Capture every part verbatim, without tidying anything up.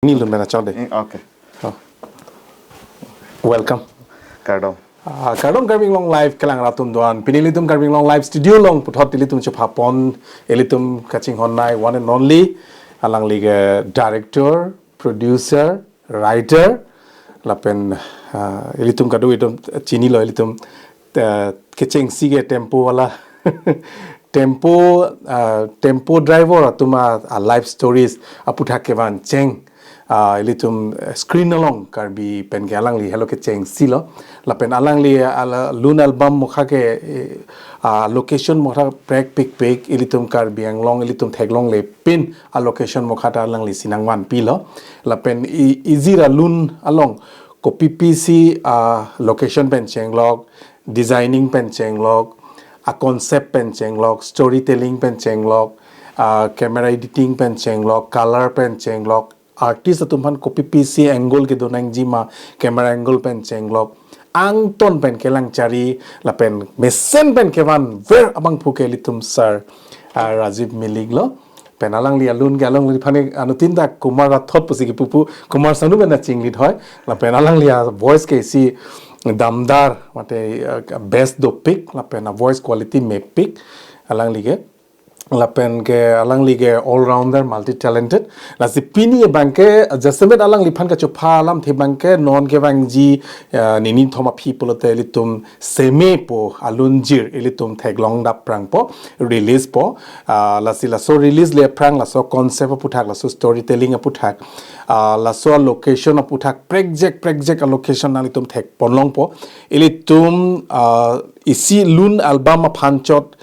Nilun mena chok de. Eh, okay. Oh. Welcome. Kardom. Ah, kardom Karbi Anglong Live kelang ratum doan. Pini ilitum Karbi Anglong Live studio along puthot ilitum chepha pon, ilitum kachinghon nai one and only, alangli ke director, producer, writer, lapen ah, ilitum kado itum chinilo, ilitum ah, kechengsi ke tempo wala tempo ah, tempo driver atum a, a life stories aputhak kevan cheng ah, ilitum eh, screen along Karbi pen ke alangli helo kechengsilo. Lapen alangli ala lun album mokha ke eh, ah, location mokha prek pikpik, ilitum Karbi Anglong, ilitum theklongle pin a location mokha ta alangli si nangvanpilo. Lapen i- ijir alun along kopi pisi ah, location pen chenglok, designing pen chenglok, a concept pen chenglok, storytelling pen chenglok, ah, camera editing pen chenglok, color pen chenglok, artist atum aphan kopi pisi angle kedo nangjima, camera angle pen chenglok, angton pen kelang chari, lapen mesen pen kevanver abangphu ke ilitum sir ah, Rajiv Milik lo. Pen alangli alun ke alangliphan ke anuttin ta Kumar Rathod pusi kepu pu, Kumar Sanu pen ta chinglit hoi. Lapen alangli a voice ke isi damdar mate ah, best dopik, lapen a voice quality mepik alangli ke. Lapen ke alangli ke all rounder, multi talented. Lasi pini abangke jasemet alangliphan kachopha alamthe abangke non kevangji ah, nini thom aphi pulote ilitum Seme pu alunjir ilitum theklong dapprangpo, release po. Ah, lasi laso release le aphrang laso concept aputhak, laso storytelling aputhak, ah, laso location aputhak prekjak prekjak a location nanglitum thek ponlongpo. Ilitum ah, isi lun album aphan chot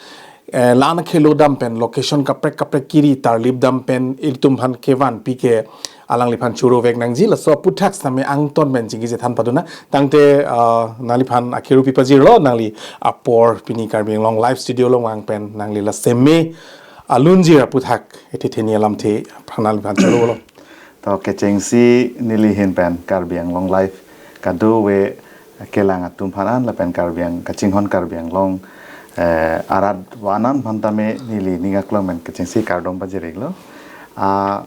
eh, lan khelo dam pen location kaprek kaprek kiri tarlip dam pen ilitum aphan kevanpi ke alangliphan choro vek nangji, laso aputhak sitame angton pen chingki chethan padun nang. Tangte ah, nangliphan akiru pipajirlo, nangli apor pini Karbi Anglong Live studio along vang pen nangli la Seme alunjir aputhak ethetheni alamthe aphan nangliphan chorolo. To kechengsi neli ahin pen Karbi Anglong Live kadokave kelang atum aphan an lapen Karbi Ang kachinghon Karbi Anglong eh, arat vanan aphan tame neli ning aklong pen kechengsi kardom pajir-iklo. Ah,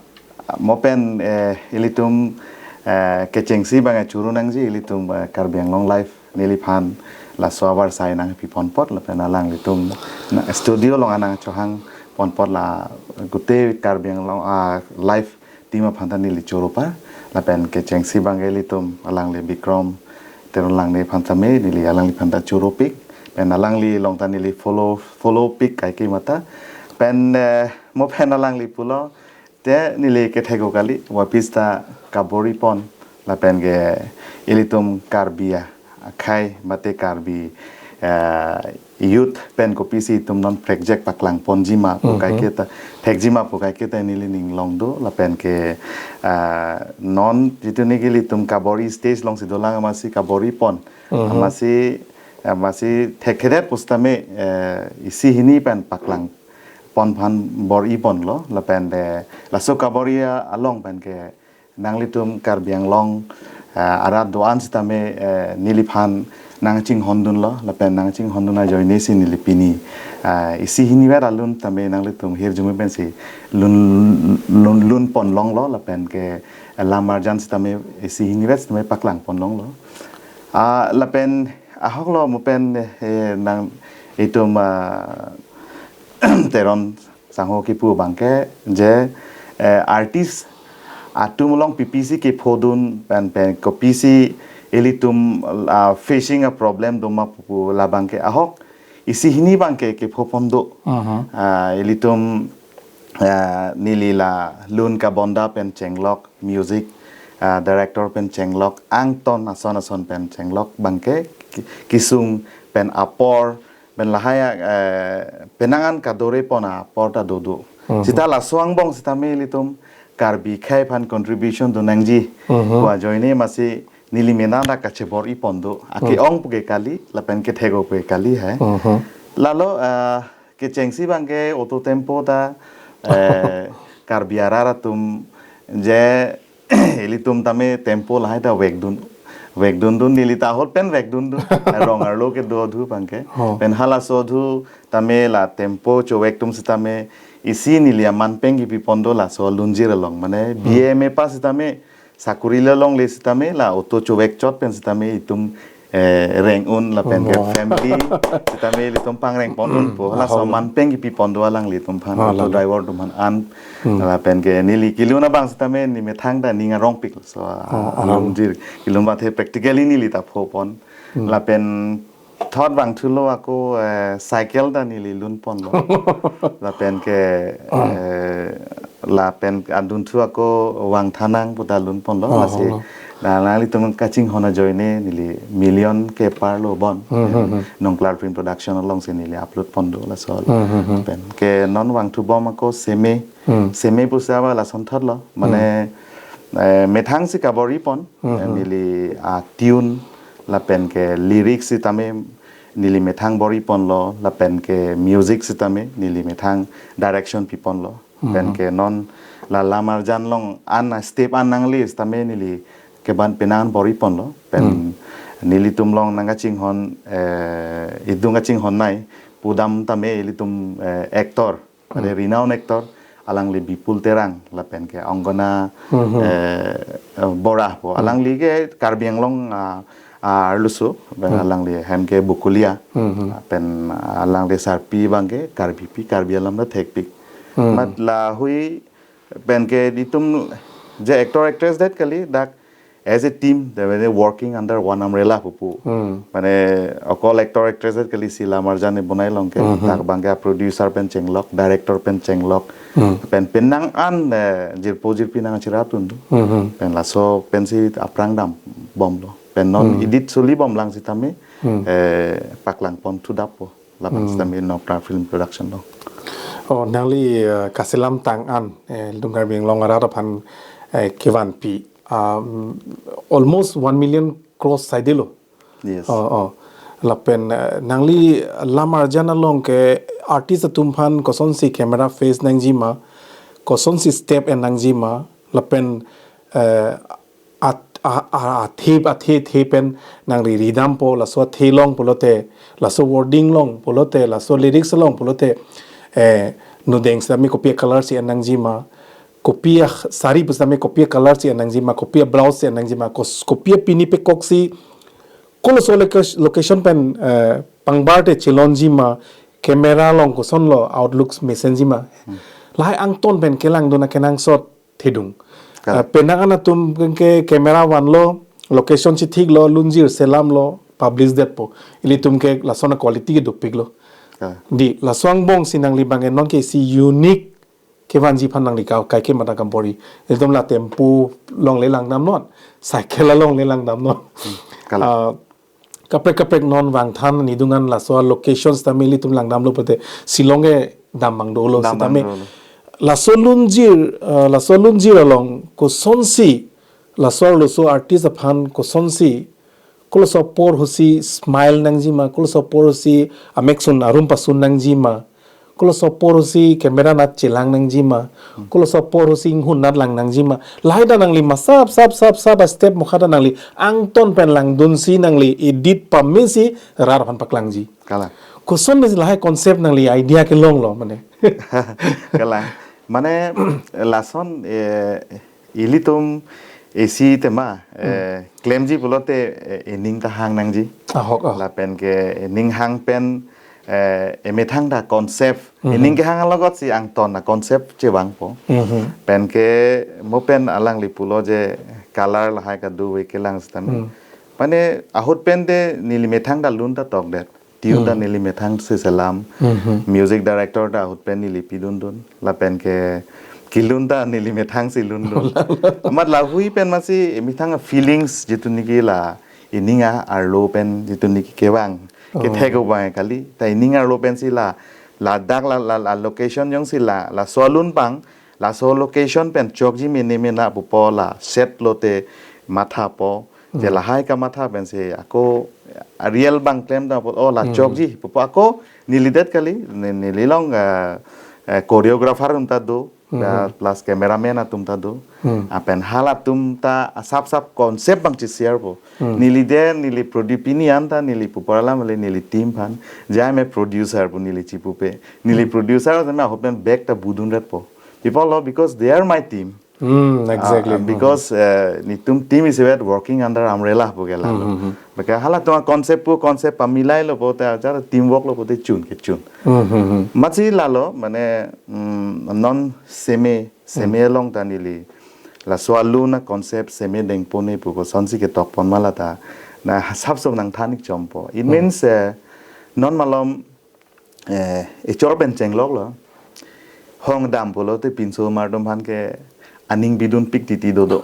mo pen eh, ilitum eh, kechengsi abang choro nangji ilitum eh, Karbi Anglong Live neliphan laso avarsai nangpi pon apot lapen alanglitum na- studio along anang chohang pon apot la gute Karbi Anglong ah, Live team aphan ta neli choro pa lapen kechengsi abang ilitum alangli Bikrom Teron Langne aphan tame neli alangliphan ta choropik pen alangli along ta neli follow follow pik kaike mata pen eh, mo pen alangli pulo te neli kethek-o kali, wapis ta kabor-i pon lapen ke ilitum Karbi akhei mate Karbi eh, youth pen kopisi itum non prekjak paklang ponjima pu kaike ta thekjima pu kaike ta neli ning along do lapen ke eh, non jitu neli ilitum kabor-i stage alongsi dolang amatsi kabor-i pon amatsi amatsi thekthedet pusitame eh, isi hini pen paklang pon aphan bor-i ponlo lapen de laso kabor-i along pen ke nanglitum Karbi Anglong eh, arat do-an sitame eh, neliphan nangchinghondunlo lapen nangchinghondun ajoine si neli pini eh, isi hinivet alun tame nanglitum hirjume pensi lun lun lun ponlonglo lapen ke lam arjan sitame isi hinivet sitame paklang ponlonglo. Ah, lapen ahoklo mo pen eh, nang itum ah, Teron sangho kipu abangke je eh, artist atum along pipisi kephodun pen pen kopisi ilitum ah, facing a problem doma pupu labangke ahok isi hini abangke kepho pon do. Ah, ilitum ah, neli la lun kabonda pen chenglok music ah, director pen chenglok angton ason ason pen chenglok abangke ki- kisung pen apor pen lahai eh, penang an kadore pon apor ta dodo. Sita laso angbong sitame ilitum Karbi akhei aphan contribution do nangji pu ajoine amatsi neli mena ta kachebor-i pon do. Ake-ong pu ke kali lapen kethek-o pu ke kali hai. Lalo eh, kechengsi abangke auto tempo ta eh, Karbi arat atum je ilitum tame tempo lahai ta vekdun vekdundun neli ta ahut pen vekdundun rong arlo kedo adhu abangke. Pen halaso adhu tame la tempo chovek atum sitame Isi neli aman pen kipi pon do laso alunjir along. Mane B A M A pass sitame sakuri le longle sitame la auto chuvek chot pen sitame itum eh, reng un lapen ke Oh. family sitame ilitum pangreng pon unpo. Laso Ahok. aman pen kipi pon do alanglitum aphan Ah, auto lalo. driver atum aphan an. Hmm. Lapen ke neli kelun abang sitame ne methang ta ning arong pik laso Oh, arong. alunjir. Kelun bathe practically neli ta pho pon. Hmm. Lapen thot vangthulo ako eh, cycle ta neli lun ponlo. Lapen ke eh, lapen adunthu ako vangthanang puta lun ponlo. Oh, Lasi oh. na nanglitum kachinghon ajoine neli million ke parlo bon. Hmm, hmm, hmm. Nongklar Film Production alongsi neli upload pon do laso. Hmm, hmm, hmm. Pen ke non vangthu bom ako Seme. Hmm. Seme pusi aba lason thotlo. Mane eh, methang si kabor-i pon. Hmm, Eh, hmm. neli a tune lapen ke lyrics sitame neli methang bor-i ponlo, lapen ke music sitame neli methang direction pi ponlo. Pen Hmm. ke non la Lam Arjan along an a step an nangle sitame neli keban penang bor-i ponlo. Pen Hmm. nelitum along nangkachinghon eh, idung kachinghon nai pudam tame ilitum eh, actor, ada Hmm. renowned actor, alangli Bipul Terang lapen ke Angana Hmm, hmm. eh, Bora po. Hmm. Alangli ke Karbi Anglong ah, ah, arloso, pen Hmm. alangli hem ke Bokolia. Hmm, hmm. Pen alangli sarpi abang ke Karbipi, Karbi alam ta thekpik. Hmm. Mat lahui pen ke itum je actor actress det kali dak as a team, they were working under one umbrella pupu. Hmm. Mane okol actor actress det kali si Lam Arjan ne bonai long ke Hmm, hmm. dak abang ke producer pen chenglok, director pen chenglok. Hmm. Pen penang an eh, jirpo jirpi nangchiratun do. Hmm, hmm. Pen laso pensi aphrang dam bomlo. Pen non Hmm. edit suli bomlang sitame Hmm. eh, paklang pon thudappo. Lapen Hmm. sitame Nongklar Film Production along. Oh, nangli eh, kaselam tang an eh, ilitum Karbi Anglong arat aphan eh, kevanpi. Um, almost one million cross saidelo. Yes. Oh, oh. Lapen eh, nangli Lam Arjan along ke artist atum aphan kosonsi camera face nangjima, kosonsi step en nangjima, lapen eh, at, a, a, athe, athe, athe pen nangri ridampo, laso athe long pulote, laso wording long pulote, laso lyrics long pulote, eh, nudeng sitame kopi a color si en nangjima, kopi a sari pu sitame kopi a color si en nangjima, kopi a blouse si en nangjima, kos-, kopi a pini pekok si, koloso loca-, location pen eh, pangbar te chelonjima, camera long kosonlo outlooks mesenjima. Hmm. Lahai angton pen kelangdun akenangsot thedung. Correct. Eh, penang an atum ke camera vanlo, location si thiklo, lunjir selamlo, publish detpo. Ilitum ke lason a quality ke dopiklo. Correct. Di, laso angbong si nangli abang ke non ke si unique kevanji aphan nangli ka-, kaike mata kampori. Ilitum la tempo longle langdamnon, cycle alongle langdamnon. Hmm, kalang. Ah, kaprek kaprek non vangthan nidung an laso locations tame ilitum langdamlo pute Shillong ke dam abang dolo Dam sitame. abang dolo. Laso lunjir, ah, laso lunjir along kosonsi laso laso artist aphan kosonsi koloso apor hosi smile nangjima, koloso apor hosi amek sun arum pasun nangjima, koloso apor hosi camera nat chelang nangjima, koloso apor hosi inghun nat lang nangjima. Lahai ta nangli masap sap sap sap a step mukha ta nangli angton pen langdunsi nangli edit pamesi rat aphan paklangji. Kalang. Koson mesi lahai concept nangli idea kelonglo mane. Kalang. Mane lason eh, ilitum isi tema eh, klemji pulote eh, ening ta hang nangji. Ahok, ah. Lapen ke ening hang pen eh, emethang ta concept. Mhm. Ening kehang alogot si angton a concept chevangpo. Mhm. Pen ke mo pen alangli pulo je color lahai kadu ve kelang sitame. Hmm. Mane ahut pen te neli methang ta lun ta tokdet. Tune ta Hmm. neli methang si selam. Mhm. Music director ta ahut pen neli pidundun. Lapen ke kelun ta neli methang si lundun. Amat lahui pen masi methang feelings jitu niki la ening arlo pen jitu niki kevang. Oh. Kethek abang kali. Ta ening arlo pen si la ladak la, la, la location jongsi la, laso alun abang, laso location pen chokji mene mena pupo la set lote mathapo. Je Hmm. lahai kamatha pensi ako real abang klemdampo, oh la Hmm. chokji pupo ako neli det kali, ne-, neli along eh, eh, choreographer atum ta do, Hmm. Plus cameraman atum ta do. Hmm. Lapen halatum ta asap sap concept abang che-share po. Hmm. Neli de, neli produ-, pini an ta neli pupor alam le neli team aphan. Je I am a producer pu neli chipupe. Neli Hmm. producer tame ahut pen bag ta budun ret po. People lo, because they are my team. Hmm, exactly. Ah, because, eh, netum team is about working under umbrella pu ke lalo. Hmm, hmm, hmm. Baka halatum a-concept pu concept pamilai lo pote, achar teamwork lo pote chun ke chun. Hmm, hmm, hmm. Amatsi lalo, mane, mm, non seme, seme Hmm. along ta neli. Laso alun a-concept seme dengpon-e pu kosonsi ketok pon ma lata. Na asap sap nangthan-ik chompo. It Hmm. means, eh, non malom, eh, echor pen chenglok lo. Hong dam pulote pinso mar atum aphan ke aning bidun pik titi dodo.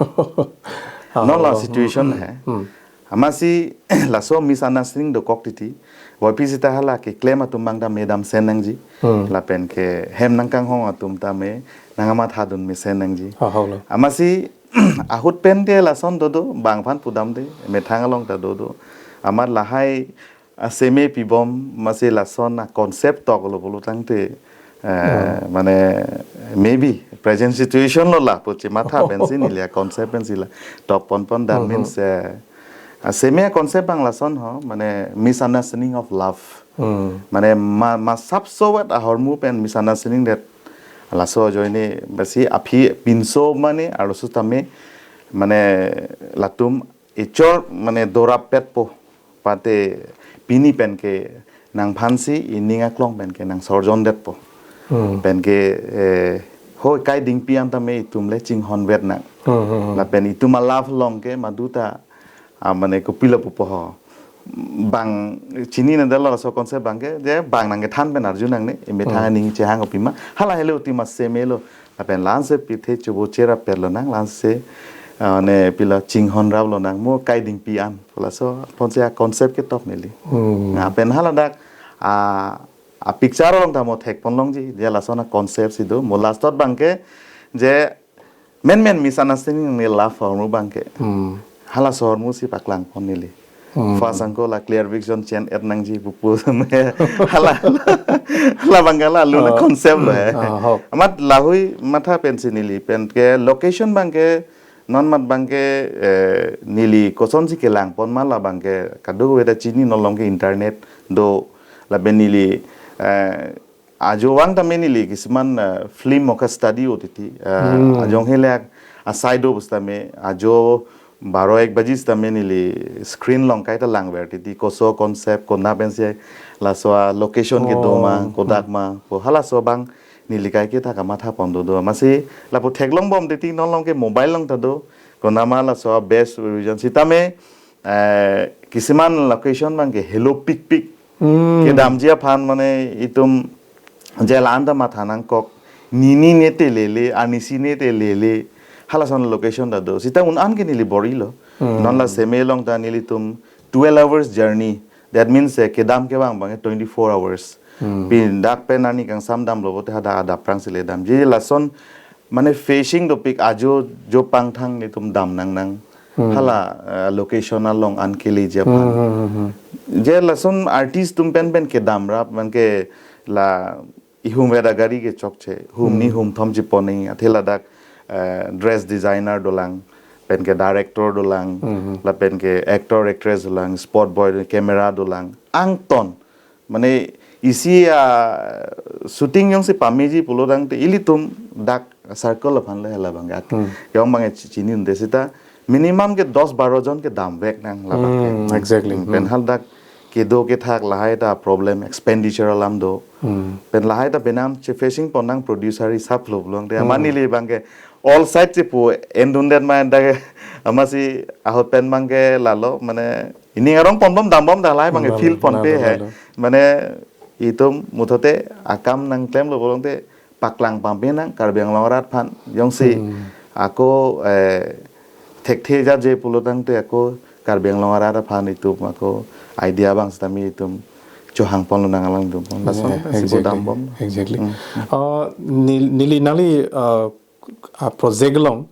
Ah, Non la oh, situation hmm, hai. Hmm. Amatsi laso misunderstanding dokok titi. Wai pi sita hala keklem atum abang ta me damsen nangji. Hmm. Lapen ke hem nangkanghong atum ta me nangkamatha dun mesen nangji. Ah, holo. Amatsi ahut pen ke lason dodo, bang aphan pudam de, methang along ta dodo. Amat lahai, ah, seme pibom, amatsi lason a-concept tok lo pulo tangte, eh, Hmm. mane, maybe present situation lo la pu chematha pensi neli a-concept pensi la tok pon pon, that Hmm. means, eh, a-seme a-concept abang lason ho, mane misunderstanding of love. Hmm. Mane ma, ma asap sowet ahormu pen misunderstanding that laso ajoine besi aphi pinso mane arloso tame mane latum echor mane dorap pet po pate pini pen ke nangphansi ining aklong pen ke nangsorjon detpo. Hmm. Pen ke, eh, hoi kai dingpi an tame itum le chinghon vet nang. Hmm, hmm, hmm. Lapen itum a-love along ke maduta, ah, mane kopilo pupo ho. Bang chini na dalo laso concept abang ke, je bang nangkethan pen arju nangne, emethang Hmm. aning chehang opima. Hala helo itum aseme lo. Lapen la-ansi pithe chobo cherap pet lonang, la-ansi, ah, ne pilo chinghon rap lonang, mo kai dingpi an. Laso ponsi a-concept ketok neli. Hmm. Lapen haladak, ah, a-picture along ta mo thek pon longji, je lason a-concept si do. Mo last thought abang ke, je menmen misunderstanding ni love ahormu abang ke. Hmm. Halaso ahormu si paklang pon neli. Hmm. First angko la clarification chen et nangji pupu me hala, hala abang ke la alun Oh. a-concept lo hai. Ah, ho. Amat lahui matha pensi neli pen ke location abang ke non mat abang ke, eh, neli kosonsi kelang pon ma la abang ke kadokave ta chini, non along ke internet do, lapen neli, eh, ajo vang tame neli kisuman, eh, film oka study O T T, eh, Hmm. ajong helek asai do pusitame ajo baro ek baji sitame neli screen along kaita langver titi, koso concept, konat pensi laso a-location kedo ma, Oh. kodak ma, pu halaso abang neli kaike ta kamatha pon dodo. Amatsi lapu theklong bom titi, non along ke mobile along ta do, konat ma laso a-best region sitame, eh, kisuman location abang ke helo pikpik. Hmm. Kedamji aphan mane itum je la-an ta matha nangkok, nini ne te lele, anisi ne te lele, halason location ta do. Sita un-an ke neli bor-ilo. Hmm. Non la seme along ta nelitum twelve hours journey. That means, eh, kedam kevang abang twenty-four hours. Hmm. Pi dak pen arni kangsam damlo pote hadak adap prang si le damji. Lason mane facing dopik ajo jo pangthang netum dam nangnang. Hmm. Hala, eh, location along an keleji aphan. Hmm, hmm, hmm, hmm. Je lason artist atum pen pen kedam rap, man ke la ihum veda gari ke chokche, hum ni Hmm. hum thom chiponi, athe ladak, eh, dress designer dolang, pen ke director dolang, Hmm, hmm. lapen ke actor actress dolang, spot boy, camera dolang, angton. Mane isi a shooting jongsi pameji pulo tangte ilitum dak circle aphan le hala abang ke. Hmm. Jong abang ke chi-, chini unde sita minimum ke dos baro jon ke damvek nang labang ke. Hmm, exactly. Hmm, pen Hmm. haladak kedo kethak lahai ta problem expenditure alam do. Hmm. Pen lahai ta penam che facing pon nang producer hisap lo pulo tangte. Hmm. Amat neli abang ke all side chepu endundet ma dak amatsi ahut pen abang ke lalo mane ining arong ponbom dambom ta lahai abang ke Lalo, feel ponpe lalo, hai. lalo. Mane itum muthote akam nangklemlo pulo tangte paklang pampe nang Karbi Anglong arat aphan jongsi Hmm. ako, eh, thekthe jatje pulo tangte ako Karbi Anglong arat aphan itum ako idea abang sitame itum chohang ponlo nang alang itum. Lason Yeah, si exactly. bodam bom. Exactly. Hmm. Uh, nel-, neli nangli, uh, a project along,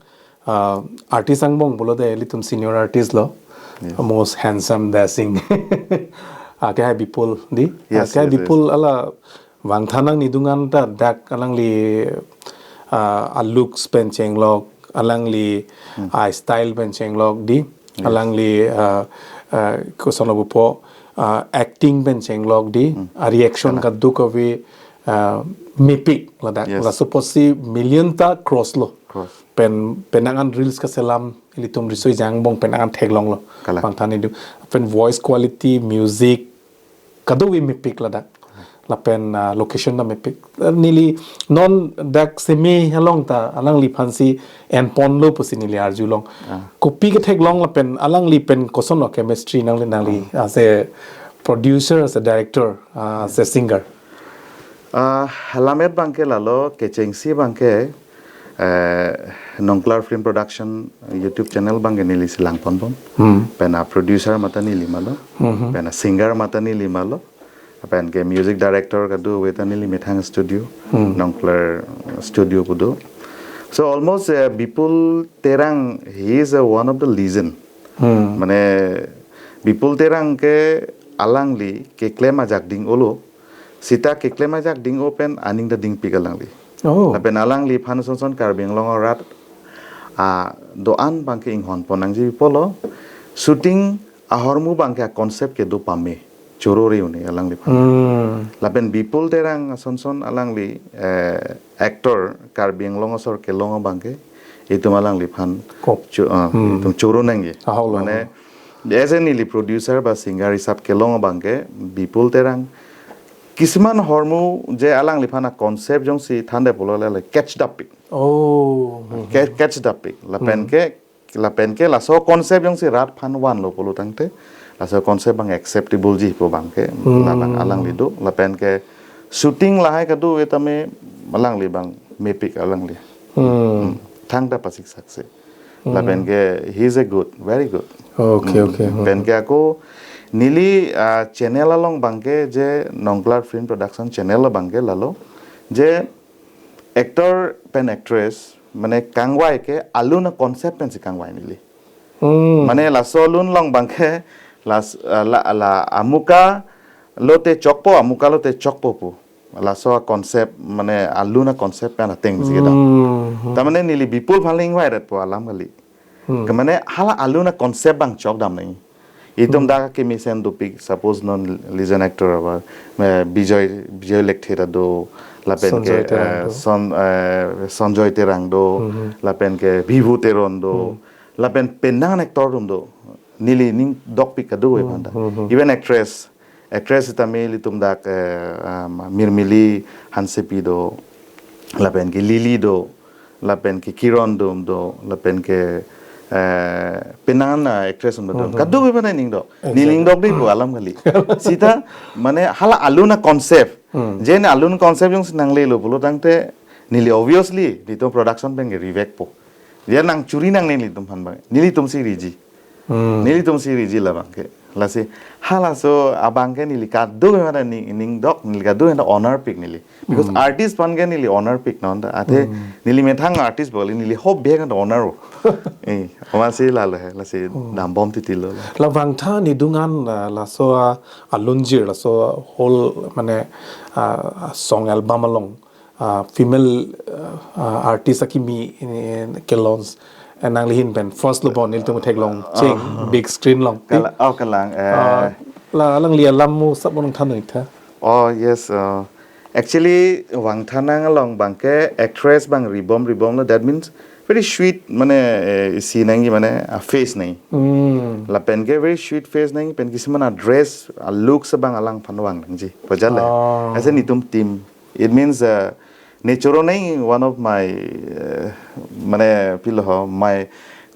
uh, artist angbong pulote ilitum senior artist lo. Yes. Most handsome, dashing. Ake hai Bipul di. Yes, Ake hai yes, yes. Bipul hala vangthan nangji adung an ta dak alangli ah, a looks pen chenglok, alangli, ah, style pen chenglok di, alangli, ah, ah, koson lo pupo, ah, acting pen chenglok di, a reaction kadokave, ah, mepik ladak. Yes. Laso apotsi million ta cross lo. Cross. Pen, penang an reels kaselam, ilitum riso-ejang angbong penang an theklonglo. Kalang. Bangthan idu. Pen voice quality, music, kadokave mepik ladak. Lapen, ah, location ta mepik. Eh, neli non dak semi along ta alangliphansi enponlo pusi neli arjulong. Ah. Kopi ketheklong lapen alangli pen kosonlo chemistry nangli, nangli as a producer, as a director, ah, as a singer. Ah, alamet abangke lalo, kechengsi abangke, eh, Nongklar Film Production YouTube channel abangke neli si langponbom. Hmm. Pen a producer mate neli malo. Mhm. Pen a singer mate neli malo. Pen ke music director kadokave ta neli methang studio. Hmm. Nongklar studio pu do. So almost, eh, Bipul Terang, he is a one of the legend. Hmm. Mane Bipul Terang ke alangli keklem ajak ding-olo. Sita keklem ajak ding-o pen aning ta dingpik alangli. Oh. Lapen alangliphan son son Karbi Anglong arat, ah, do-an abangke inghonpon nangji pulo. Shooting ahormu abangke a concept kedo pame. Choro re-un-e alangliphan. Hmm. Lapen Bipul Terang ason son alangli, eh, actor Karbi Anglong asor kelong abangke itum alangliphan. Kop. Cho-, ah, hmm, itum choro nangji. Ahok lo. Mane, as a neli producer ba singer hisap kelong abangke, Bipul Terang. Kisuman ahormu je alangliphan a concept jongsi thande pulo le, le catch dapik. Oh. Hmm. Ca-, catch dapik. Lapen, hmm, ke, lapen ke laso concept jongsi rat aphan vanlo pulo tangte, laso concept abang acceptable ji pu abangke, hmm, labang alangli do. Lapen ke shooting lahai kadokave tame alangli abang mepik alangli. Hmm. Hmm. Thangta pasik saksi. Hmm. Lapen ke, he is a good, very good. Okay, hmm, okay. Hmm. Pen ke ako neli, ah, channel along abangke je Nongklar Film Production channel abangke lalo je actor pen actress mane kangvai ke alun a concept pensi kangvai neli. Hmm. Mane laso alun along abangke las-, ah, la, la amuka lote chokpo, amuka lote chokpo pu. Laso a concept, mane alun a concept pen ateng si kedam. Hmm. Ta mane neli Bipul aphan le ingvai ret po alam kali. Hmm. Ke mane hala alun a concept abang chokdam nangji. Itum, hmm, dak kemesen dopik, suppose non legend actor aba, eh, Bijoy, Bijoy Lekthe ta do, lapen ke, Sanjoy Terang, eh, do. Son-, eh, Sanjoy Terang do, hmm, lapen ke Bibhu Teron do, hmm, lapen penang actor atum do. Neli ning dokpik kadokave, hmm, aphan ta. Hmm, hmm. Even actress, actress sitame ilitum dak, eh, um, Mirmili Hansepi do, lapen ke Lily do, lapen ke Kiron atum do, lapen ke, eh, penang an actress atum do. Hmm, hmm. Kadokave aphan ta ning dok. Exactly. Neli ning dok di pu alam kali. Sita mane hala alun a concept. Hmm. Je ne alun concept jongsi nanglelo pulo tangte neli obviously nelitum production pen ke revek po. Dia nangchuri nangne nelitum aphan abang. Nelitum si riji. Hmm. Nelitum si riji labangke. Lasi halaso abangke neli kadokave aphan ta ning, ning dok, neli kadokave aphan ta honor pik neli. Because, hmm, artist aphan ke neli honor pik non ta. Athe, hmm, neli methang artist boli neli hope bihek an honor o. Eh, amatsi lalo he, lasi, hmm, dambom titi lo. La vangtha neli dungan, ah, laso, ah, alunjir, laso whole mane, ah, song album along, ah, female, ah, ah, artist akimi, eh, ke launch, eh, nangli ahin pen first lo bon nelitum theklong cheng, ah, big screen along. Kala-, oh, kalang, eh. Ah, la alangli alam mo sap mo nangthan nangtha. Oh, yes, uh, actually, vangtha nang along abangke actress abang ribom ribom lo, that means very sweet, mane, eh, isi nangji mane, a face nangji. Hmm. Lapen ke very sweet face nangji, pen kisuman a dress, a looks abang alangphan vang nangji. Pajal le. Ah. As in itum team. It means, uh, ne choro nangji one of my, uh, mane pilo ho, my,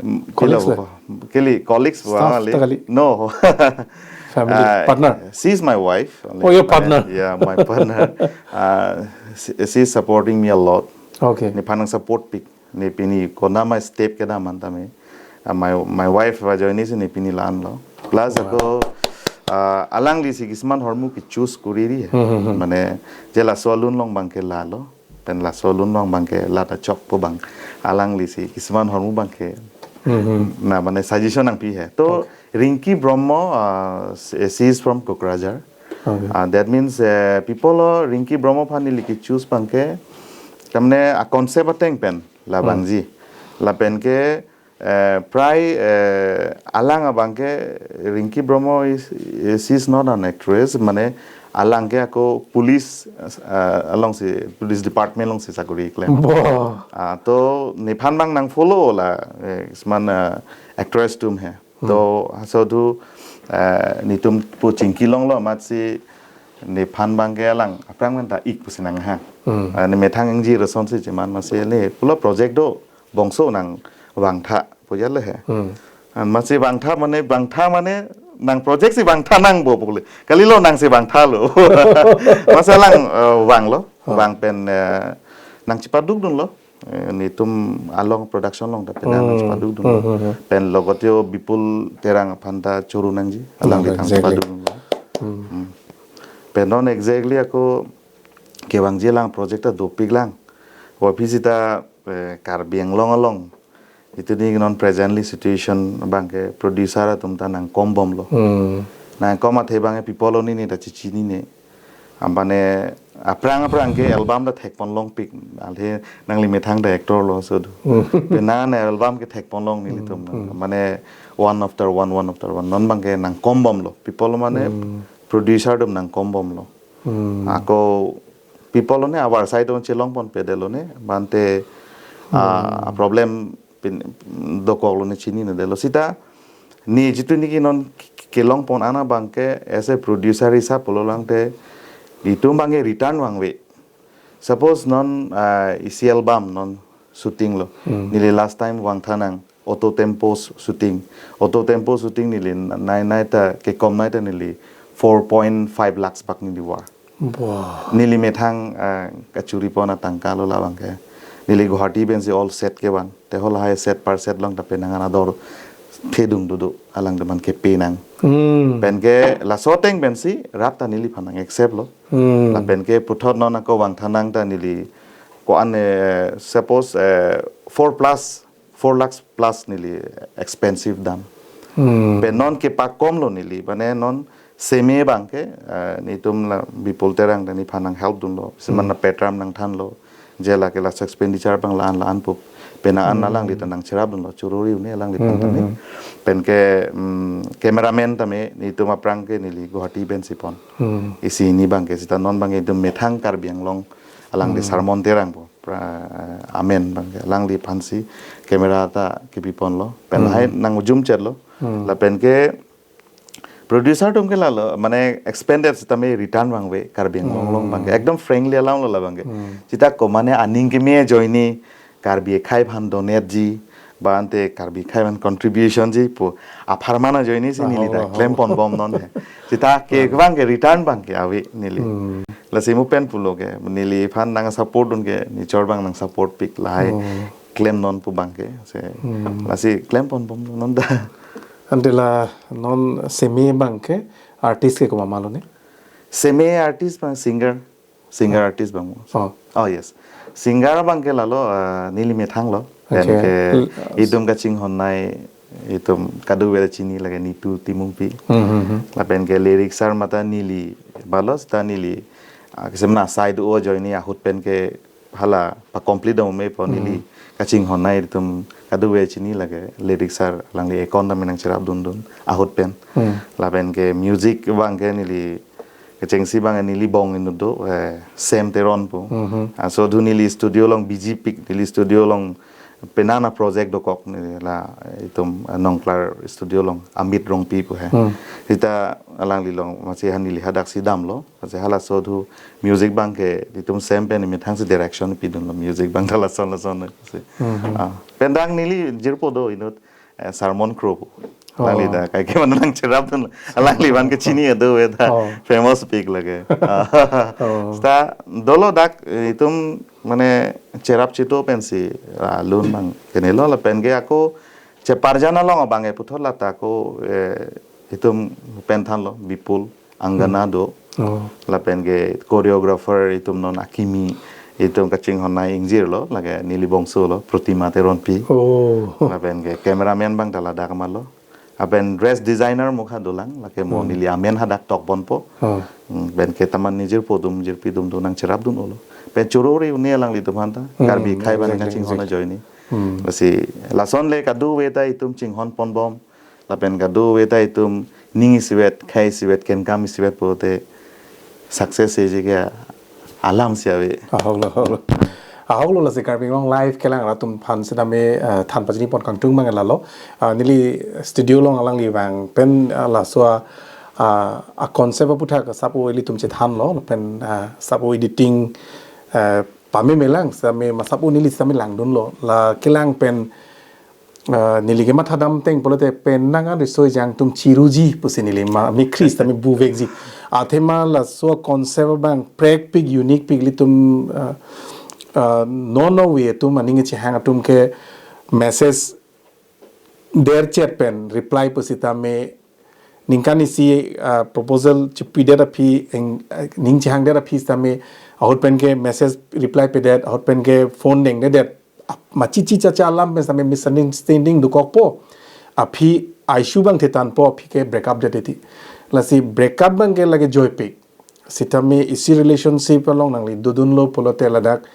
mm, colleagues pilo le? Ho. Kali, colleagues staff vang ta kali? No. Family, uh, partner? She's my wife. Only. Oh, your partner? Yeah, my partner. Uh, she, she's supporting me a lot. Okay. Nephan nang support pik. Ne pini konat ma step kedam an tame. Ah, my, my wife va join isi ne pini la-an lo. Plus, wow, ako, ah, alangli si kisuman ahormu ke-choose kuri ri. Hmm, hmm, hmm. Mane, je laso alun along abangke lalo. Pen laso alun along abangke la ta chokpo abang. Alangli si kisuman ahormu abangke. Hmm, hmm. Na, mane suggestion nangpi he. To, okay. Rinki Brahma, ah, she, she is from Kokrajhar. Okay. Ah, that means, eh, people, oh, Rinki Brahma aphan neli ke-choose abangke, Tamne a concept ateng pen labangji. Lapen ke eh, prai eh, alang abang ke Rinki Brahma is, is she's not an actress, mane alang ke ako police eh, alongsi police department alongsi sakori klem. Wah. Ah, to nephan abang nang follow la eh, seman eh, actress atum he. To so tu eh, netum pu chingki longlo amatsi nephan abang ke alang aphrang men ta ik pusi nanghang. Hmm. Ah, ne methang ingji resonsi cheman amatsi le pulo project do bongso nang vangtha pu jale he. Hmm. An amatsi vangtha mane vangtha mane nang project si vangtha nangpo pu le. Kalilo nangsi vangthalo. Amatsi alang eh, vanglo, vang pen eh, nang chepadukdunlo. Eh, netum along production along ta pen nang chepadukdunlo. Hmm, hmm, hmm. Pen logot yo Bipul Terang aphan ta choro nangji. Alangli Hmm, tang exactly. chepadukdunlo. Hmm. Hmm. Pen non exactly ako kevangji alang project ta dopik lang. Wa phi sita eh, Karbi Anglong along. Itum ni non presently situation abang ke producer atum ta nang kombomlo. Hmm. Nang kom athe abang ke people lo ni ni ta chichinine. Ampane aphrang aphrang ke album ta thekpon longpik. Alhe nangli methang ta actor lo so do. Hmm. Pen nang album ke thekpon long nelitum. Hmm, hmm. Mane one after one, one after one. Non abang ke nang kombomlo. People mane Hmm. producer atum nang kombomlo. Hmm. Ako people ne our side on chelongpon pedelo ne bante ah, problem pin dokoklo ne chininedelo sita ne jitu niki non kelongpon an abang ke as a producer hisap pulo lang te itum abang ke return vangve. Suppose non ah, isi album non shooting lo. Hmm. Neli last time vangtha nang Auto Tempo shooting. Auto Tempo shooting neli nai nai ta kekom nai ta neli four point five lakhs bak neli var. Wah. Neli methang ah, kachoripon atangka lo labang ke. Neli Guwahati pensi all set kevan. Te hol hai set par set along ta penang an ador thedung dudu alang teman kepe nang. Hmm. Pen ke laso ateng pensi rap ta neliphan nang accept lo. Hmm. Lapen ke puthot non ako vangtha nang ta neli ko-an eh, suppose eh, four plus four lakhs plus neli expensive dam. Hmm. Pen non kepakomlo neli, mane non seme abang ke eh, netum la Bipul Terang ta nephan nang help dunlo. Seman Hmm. na petram nangthanlo. Je la ke laso expenditure abang la-an la-an pu. Pen an Hmm. alangli ta nang cherapdunlo, chorori une alangliphan Hmm, tame. hmm, hmm. Pen ke mm, cameraman tame netum aphrang ke neli Guwahati pensi pon. Hmm. Isi hini abang ke sita non abang ke itum methang Karbi Anglong alangli Hmm. Sarmon Terang pu. Pra, amen abang ke alangliphansi camera ta kepiponlo. Pen Hmm. hai nang ujum chetlo. Hmm. Lapen ke producer atum ke lalo, mane expanded sitame return vangve Karbi Anglong along Hmm. abang ke. Ekdom frankly alam lo labang ke. Hmm. Sita ko mane aning keme ajoine Karbi akhei aphan donate ji, ba ante Karbi akhei aphan contribution ji pu apharman ajoine si neli ta Ahok, ahok. klemponbom non he. Sita ke abang ke return abang ke ave neli. Hmm. Lasi mo pen pulo ke neliphan nang support dun ke nelichor abang nang support pik lahai Hmm. klem non pu abang ke. Se Hmm. lasi klemponbom non ta. Ante la non seme abang ke artist ke komat ma lo ne? Seme artist abang singer. Singer artist abang mo. Oh. Oh yes. Singer abang ke lalo ah, neli methang lo. Pen Okay. ke L- itum kachinghon nai itum kadokave chini lake Nitu Timungpi. Hmm, hmm, hmm. Lapen ke lyrics ar mata neli balos ta neli ah, kesemna side o ajoine ahut pen ke hala pa complete dong me po neli Hmm. kachinghon nai itum kadokave chini lake lyrics ar alangli account ta menang cherapdundun ahut pen. Hmm. Lapen ke music abang ke neli kechengsi abang neli bong inut do eh, Sam Teron pu. Mhm. Ah, so dhu neli studio along B G P neli studio along penang a project dokok neli la itum ah, Nongklar studio along Amit Rongpi pu he. Hmm. Sita alangli along amatsi han neli hadak si damlo. Amatsi halaso dhu music abang ke itum Sam pen methang si direction pidunlo music abang ta lason lason si. Mhm. Ah, pen dak neli jirpo do inut eh, Sarmon Kro pu. Oh. Alangli ta kaike mane nang cherapdun. Alangliphan kechini ado ve ta Oh. famous pik lake. Ah. Oh. Sita dolo dak eh, itum mane cherap chito pensi ah, lun abang kenelo lapen ke ako cheparjan along abang e puthot la ta ako eh, itum pen thanlo Bipul Angana Hmm. do. Oh. Lapen ke choreographer itum non akimi itum kachinghon nai ingjir lo lake neli bongso lo Protima Teronpi. Oh. Lapen ke cameraman abang ta ladak ma lo. Lapen dress designer mukha dolang, lake mo Hmm. neli amen hadak tokponpo. Hmm. Hmm, pen ke taman nijirpo atum, jirpi atum do nangcherapdun-olo. Pen chorori un-e alanglitum aphanta, Hmm, Karbi akhei abang exactly, kachinghon exactly. ajoine. Hmm. Lasi, lason le kadokave ta itum chinghonponbom, lapen kadokave ta itum ning isivet, khei isivet, kenkam isivet pulote success eji ke alam si ave. Ahoklo, ahoklo. Ahoklo, lasi Karbi Anglong Live kelang rat atum aphan sitame, eh, than pachini pon kangtung abang lalo. Ah, neli studio along alangli vang pen, ah, laso a, ah, a concept aputhak sapo ilitum chethanlo, pen, ah, sapo editing, eh, pame melang sitame ma sapo neli sitame langdunlo. La kelang pen, ah, neli kemathadam ateng pulote penang an riso ejang atum chiruji pusi neli ma, mi Chris sitame buvekji. Athema laso concept abang prekpik, unique pik ilitum, ah, ah, non non we atum aning chehang atum ke message der chet pen reply pusitame ningkan isi, ah, proposal chipidet aphi eng, ah, ning chehangdet aphi sitame ahut pen ke message reply pedet, ahut pen ke phone dengdedet. Ap-, machichi chacha alam pen sitame misunderstanding dokokpo. Aphi issue abang thetanpo, aphi ke break up det eti. Lasi break up abang ke lake joipik. Sitame isi relationship along nangli dodunlo pulote ladak,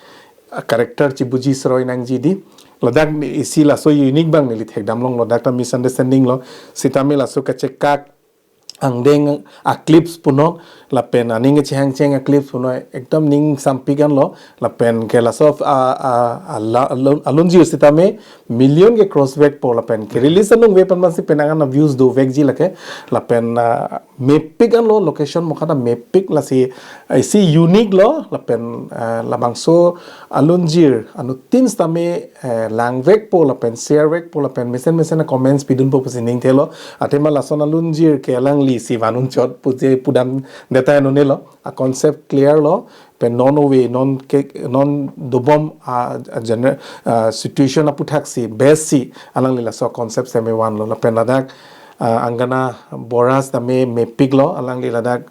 ah, character chibuji seroi nangji di. Ladak ni isi laso unique abang neli thekdam longlo, dak ta misunderstanding lo. Sitame laso kachekak angdeng a clips punoi, lapen aning chehang cheng a clips punoi, ekdom ning sampik anlo, lapen ke laso a, a, a la, alun, alunjir sitame million ke cross vekpo, lapen ke release anung ve pen masi penang an views dovekji lake, lapen, ah, mepik anlo, location mukha ta mepik, lasi, ah, isi unique lo, lapen, ah, labangso alunjir anuttin sitame, eh, langvekpo, lapen share vekpo, lapen mesen mesen a comments pidunpo pusi ningthelo. Athema lason alunjir ke alangli si vanun chot pusi pudamdet ta nonelo. A concept clear lo, pen non ove, non ke, non dobom a, a gener-, a situation aputhak si, best si, alangli laso concept sitame vanlo, lapen ladak, ah, Angana Bora sitame mepik lo, alangli ladak,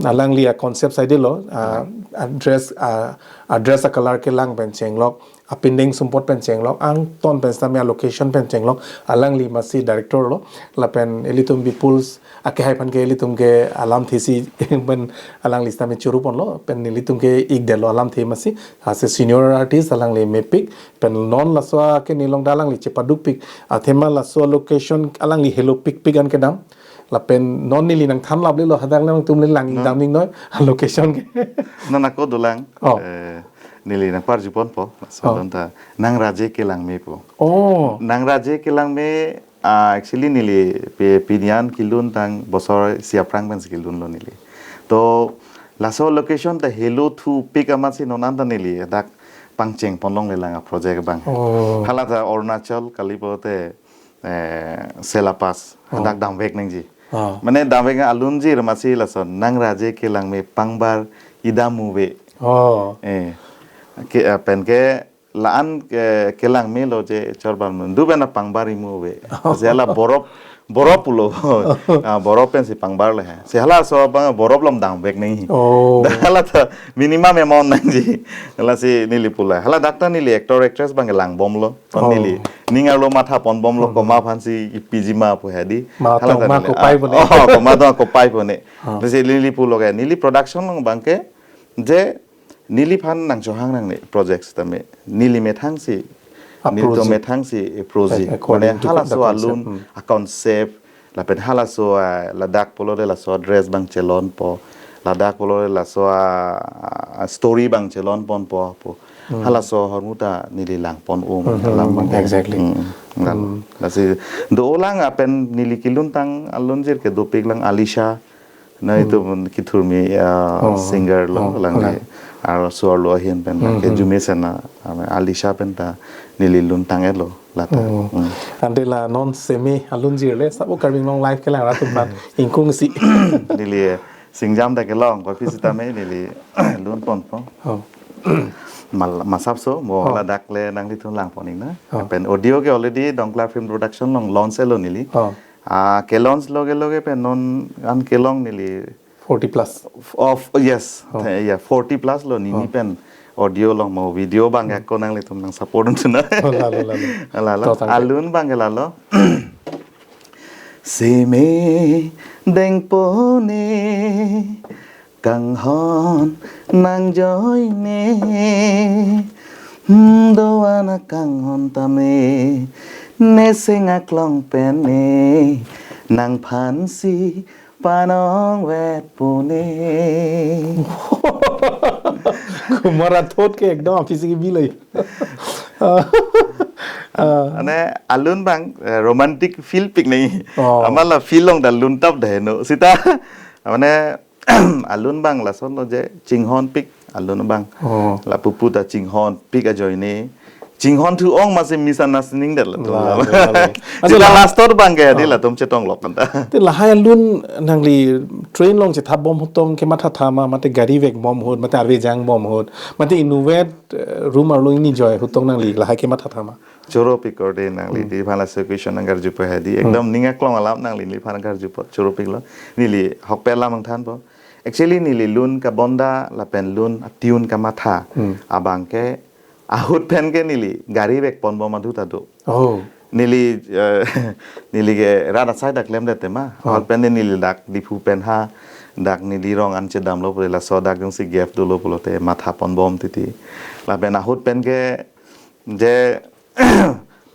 alangli a concept side lo, ah, a dress, ah, a dress a color kelang pen chenglok, apindeng sumpot pen chenglok, angton pen sitame a location pen chenglok, alangli masi director lo, lapen ilitum Bipul akehai aphan ke ilitum ke alamthe si pen alangli sitame churu ponlo, pen ilitum ke ikdetlo alamthe masi, lasi senior artist alangli mepik, pen non laso ke nelong da alangli chepadukpik, athema laso location alangli helopikpik an kedam, lapen non neli nangthan laplelo, hadak nangtum le lang Non. dam ingnoi, location ke. Non ako dolang, Oh. eh, neli nangparjuponpo, Oh. sodon ta, Nang Raje Kelangme po. Oh. Nang Raje Kelangme, ah, actually neli pi-, pini an kelun tang bosor isi aphrang pensi kelunlo neli. To laso location ta helo thupik amatsi non an ta neli dak pangcheng ponlonglelang a project abang. Oh. Hala ta Arunachal kalipote, eh, Sela Pass, Oh. hadak damvek nangji. Ah. Mane damvek nang alunjir masi lason Nang Raje Kelangme pangbar idamu ve. Oh. Eh, ke, eh, pen ke la-an ke, kelangmelo je chorban mun. Du bena pangbar imu ve. Lasi hala borop, borop pulo. Ah, borop pensi pangbar le he. Si halaso abang borop lom damvek nangji. Oh. Hala ta minimum amount nangji. Lasi neli pulo. Hala dak ta neli actor actress abang langbomlo. Oh. Neli ning arlo mathaponbomlo, Hmm. komat aphansi ipiji ma pu he di. Ma Hala tong ta ma neli, kopai ah, pune. Oh, komat tong kopai pune. Ah. Lasi neli pulo ke. Neli production along abang ke je neliphan nangchohang nangne project sitame neli methang si, Approach nelitum si. methang si approach si. According Mane to halaso the concept. alun Hmm. a concept, lapen halaso a ladak pulote laso dress abang chelonpo, ladak pulote laso a, a story abang chelonponpo pu. Hmm. Halaso ahormu ta neli langpon-um Hmm, alam hmm, abang. exactly. Hmm, lalo. Hmm. Lasi dolang lapen neli kelun tang alunjir ke dopiklang Alisha, na Hmm. itum kethurmi, ah, Oh. singer lo, Oh, lang alang. Arloso arlo ahin pen Hmm, ke hmm. Jumi Sena, ah, Alisha pen ta neli lun tang-etlo lata. Oh. Hmm. Ante la non semi alunjir le, sabo Karbi Anglong Live kelang rat atum aphan ingkung si. Neli, eh, singjam ta kelong, kopi sitame neli lunponpo. Oh. Mal-, masapso, mo Oh. ladak le nanglitum langpon-iknoi. Oh. Pen audio ke already Dongklar Film Production along launch-etlo neli. Oh. Ah, ke-launch loge loge pen non an kelong neli. Forty plus. Of, yes. Oh. The, yeah, forty plus lo neli Oh. pen audio along mo video abang Hmm. ako nanglitum nang support un chuna. Oh, lalo, lalo. Lalo. To, thank you. Alun abang ke lalo. Seme dengpone kanghon nangjoine. Hmm, do-an akanghon tame neseng aklong pen ne nangphansi panong vet pone. Kumar Rathod ke ekdom aphi si kebi lai. Ah, ah. Mane alun abang, eh, romantic feel pik nai. Oh. Amat la feel long ta lun tap daheno. Sita, mane alun abang lason lo je chinghon pik alun abang. Oh. La pupu ta chinghon pik ajoine. Chinghon thu ong masi misunderstanding det latum. La, la, la. Sita last thought abang ke di, oh, latum chetong lok kan ta. Te lahai alun nangli train along chethap bom ahut tong kematha tha ma, mate gari vek bom ahut, mate arve jang bom ahut, mate inutvet, eh, room arlo ingni joi ahut tong nangli lahai kematha tha ma? Choro pik kor de nangli, hmm, di phan laso question nangkarju po hedi. Hmm. Ekdom ning aklong alam nangli neliphan nangkarju po. Choro pik lo. Neli hokpet alam nangthan po. Actually neli lun kabonda lapen lun a-tune kamatha, hmm, abang ke ahut pen ke neli gari vek pon bom adhu ta do. Oh. Neli, eh, neli ke rat asai dak klemdet tema. Oh. Ahut pen neli dak Diphu pen ha, dak neli rong an chedamlo pulote laso dak jongsi gap dolo pulote matha pon bom titi. Lapen ahut pen ke je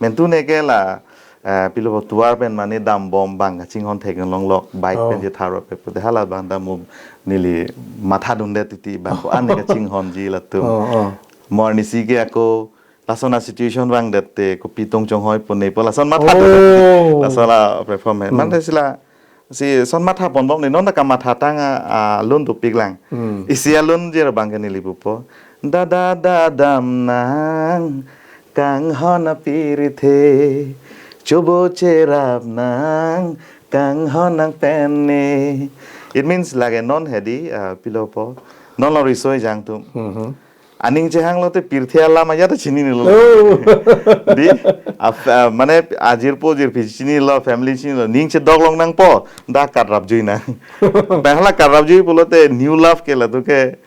mentune ke la, eh, pilo tovar pen mane dam bom abang kachinghon thek long lok, bike, oh, pen je tharo pe pulote hala abang dam bom neli matha dundet titi abang ko-an ne kachinghonji latum. Oh, oh. Mo arnisi ke ako lason a-situation vangdet te kopi tong chonghoi pon ne po lason matha dun. Oh. Lason la perform he. Hmm. Mane sila si son matha pon bom ne non ta kamatha tang a, alun dopik lang. Hmm. Isi alun jir abang ke neli pupo. Da da da dam nang kanghon apirthe, chobo cherap nang kanghon nang pen ne. It means lake non hedi, ah, pilo po. Non lo riso ejang atum. Mhm. Aning chehang lote pirthe alam ajat ta chinine lo. Oh. Di, af-, ah, mane ajirpo jirpi chinine lo, family chinine lo, ning chedok long nangpo, da karap jui nang. Pehla karap jui pulote new love ke latum ke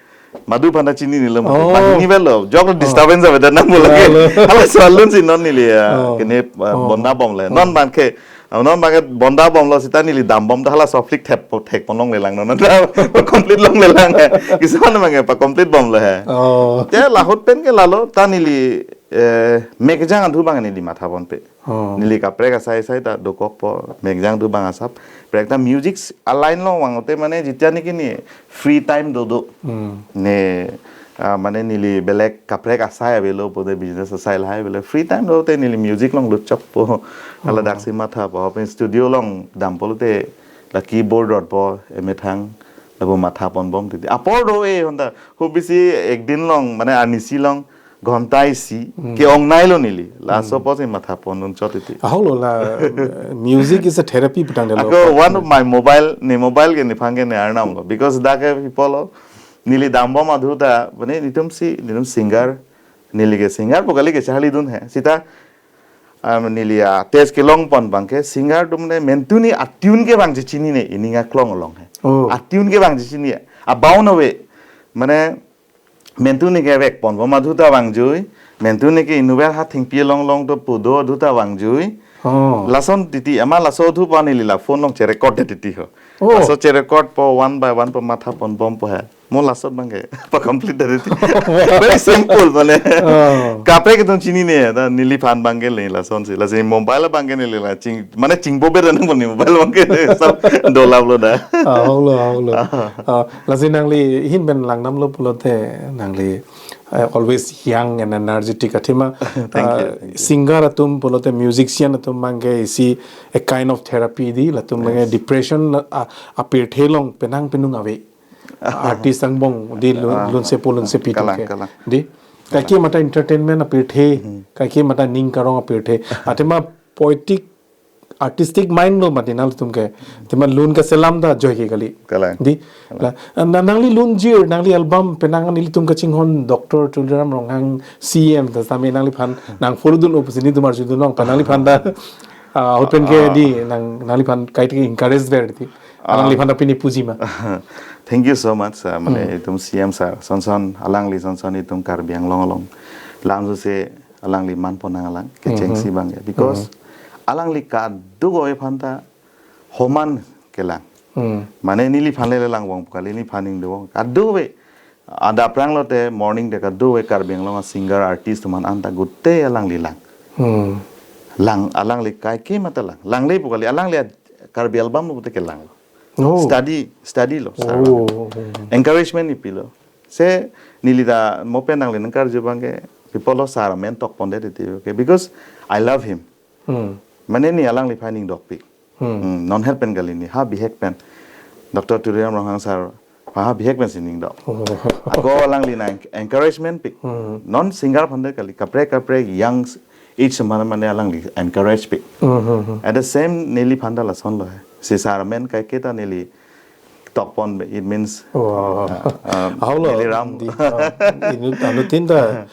madu aphan ta chinine lo, madu, oh, bang ni velo, jok, oh, disturbance ave dan nang pulo ke. Lo, lo. Hala so alun si non neli ya, oh, kene, ah, oh, bonda bom le. Oh. Non abang ke, ah, non abang ke bonda bomlo sita neli dam bom ta hala so flick thep, thek pon longle lang non. Ta complete longle lang he. Kisa abang ke pa complete bomlo he. Oh. Te lahut pen ke lalo ta neli, eh, mek jang adhu abang neli matha ponpe. Oh. Neli kaprek asai asai ta dokok po, mek jang adhu abang asap. Prek ta music s-, a-line along vang te mane jitya ne kini free time dodo. Hmm. Ne, ah, mane neli belek kaprek asai avelo pulote business asai lahai avelo. Free time dote neli music along lutchok po. Hala, oh, dak si matha po. Pen studio along dam pulote la keyboard rot po, emethang, lapu matha pon bom titi. Apor do-e honta. Hobisi ekdin along, mane arnisi along, ghonta isi, hmm, ke-ong nai lo neli. Laso, hmm, apotsi matha pon un chot titi. Ahok lo la, eh, music is a therapy putang de lo. Ako one of my mobile, ne mobile ke nephan ke ne arnam lo. Because dak ke people lo, neli dam bom adhu ta, mane netum si, netum singer, neli ke singer pu kali ke charli dun he. Sita, um, neli a-taste kelong pon abang ke, singer atum ne mentune a-tune ke vangji chinine, ining aklong along he. Oh. A-tune ke vangji chini, abound ave. Mane, mentune ke vek pon bom adhu ta vangjui, mentune ke inutvet ha thengpi along along dopo do adhu ta vangjui. Oh. Lason titi, amat laso adhu pa neli la phone along che-record det titi ho. Oh. Laso che-record po one by one po matha pon bom po he. Mo laso abang ke pa complete det titi. Very simple mane. Oh. Kaprek atum chinine, ta neliphan abang ke le lason si. Lasi mobile abang ke neli la ching, mane chingbo ber nang pon ne mobile abang ke sab dolap lo da. Ah, ahok lo, ahok lo. Ah. Ah, lasi nangli ahin pen langdam lo pulote nangli, eh, always young and energetic athema. Thank you, ah, thank you. Singer atum pulote musician atum abang ke isi a kind of therapy di, latum abang ke, yes, depression, ah, apirthe along penang penung ave. Artist angbong di lun-, ah, lunsepo lunsepi atum, kalang, ke, kalang. Di. Kaike matha entertainment apirthe, mhm, kaike matha ning karong apirthe. Athema poetic, artistic mind lo mati nanglitum ke. Athema lun kaselam ta joi ke kali. Kalang. Di. Kalang. La, na, nangli lun jir, nangli album penang nelitum kachinghon Doctor Tuliram Ronghang C M ta sami nangliphan nang follow dun-o pusi netum arju dun long, pa nangliphan ta, ah, ahut pen ke, ah, di, nang, nangliphan kaike encourage ver di. Ah. Nangliphan ta pini puji ma. Thank you so much, uh, mane, hmm, itum C M sir, son son, alangli son son itum Karbi Anglong along lam suse alangli man pon nang alang, kechengsi, mhm, abang ya. Because, mhm, alangli kadokave aphan ta homan kelang. Hmm. Mane neliphan le lang wong kali, neliphan ning do wong. Kadokave, ada aphrang lote morning te kadokave Karbi Anglong a singer artist atum an ta gute alangli lang. Hmm. Lang, alangli kaike mata lang. Langle pu kali, alangli a Karbi album lo gute kelang lo. Oh. Study, study lo, sir. Oh. Encouragement ipilo. Se neli ta mo pen nangli nangkarju abang ke, people lo sir amen tokpondet titi, okay? Because I love him. Hmm. Mane neli alangliphan ning dokpik. Hmm. Hmm, non hel pen kali neli, ha bihek pen. Doctor Tuliram Ronghang sir, ha bihek pen si ning dok. Oh. Ako alangli nang encouragement pik. Hmm. Non singer aphan det kali, kaprek kaprek young age mane mane alangli encourage pik. Hmm, hmm, hmm. At the same, neliphan ta lason lo he. Si sir amen kaike ta neli tokpon, it means, Wow. uh, um, Ahok lo, neli ram. Di, uh, inu, anuttin ta,